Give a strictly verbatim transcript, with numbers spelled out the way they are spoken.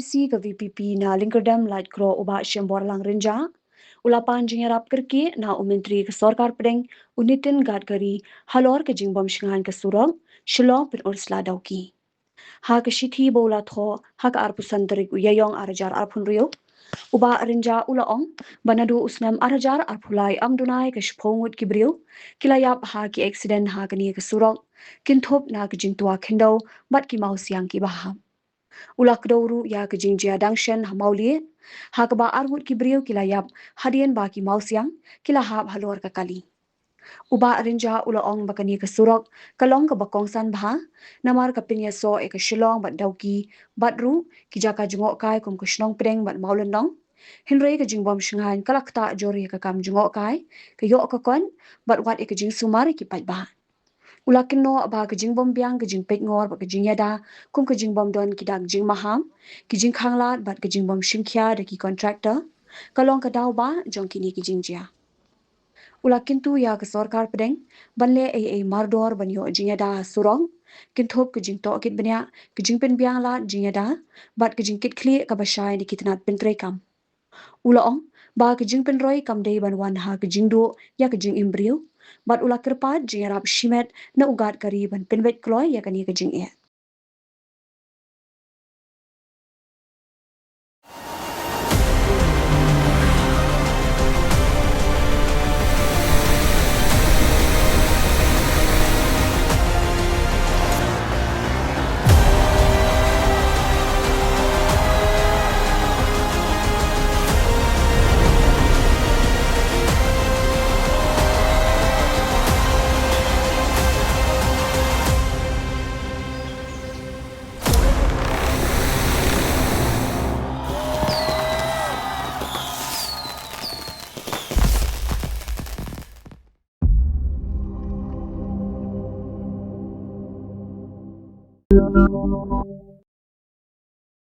C ka VPP na Lyngkyrdem Laitkroh u Bah Shemborlang Rynjah u la pan jingïarap kyrkieh na u Myntri ka Sorkar Pdeng u Nitin Gadkari halor ka jingbym shngaiñ ka surok Shillong Pynursla Dawki. Ha ka shithi ba u la thoh ha ka arphew san tarik u Ïaïong arhajar arphew hynriew, u Bah Rynjah u la ong ba naduh u snem arhajar arphew lai ym duna ïa ka shiphew ngut ki briew ki la ïap ha ki accident ha kane ka surok, kynthup na ka jingtwa khyndew bad ki mawsiang kiba hap. U la kdew ruh ïa ka jingjia dang shen ha Mawlieh, ha kaba arngut ki briew ki la ïap hadien ba ki mawsiang ki la hap halor ka kali. U Bah Rynjah u la ong ba kane ka surok ka long kaba kongsan bha, namar ka pynïasoh ïa ka Shillong bad Dawki, bad ruh ki jaka jngohkai kum ka Shnong Pdeng bad Mawlynnong. Hynrei ka jingbym shngaiñ ka la ktah jur ïa ka kam jngohkai, ka ïoh ka koit, bad wat ïa ka jingsumar ïa ki paidbah. U la kynnoh ba ka jingbym biang ka jingpeitngor bad ka jingïada kum ka jingbym don ki dak jingmaham, ki jingkhanglad bad ka jingbym shimkhia da ki contractor ka long ka daw ba jong kine ki jingjia. U la kyntu ïa ka Sorkar Pdeng ban leh ei ei mardor ban ïoh jingïada ha surok, kynthup ka jingtohkit bniah, ka jingpynbiang lad jingïada bad ka jingkitkhlieh kaba shai na ki tnat pyntreikam. U la ong ba ka jingpynroi kam dei ban wan ha ka jingduh ïa ka jingim briew, bad u la kyrpad jingïarap shimet na u Gadkari ban pynbeit kloi ïa kane ka jingeh.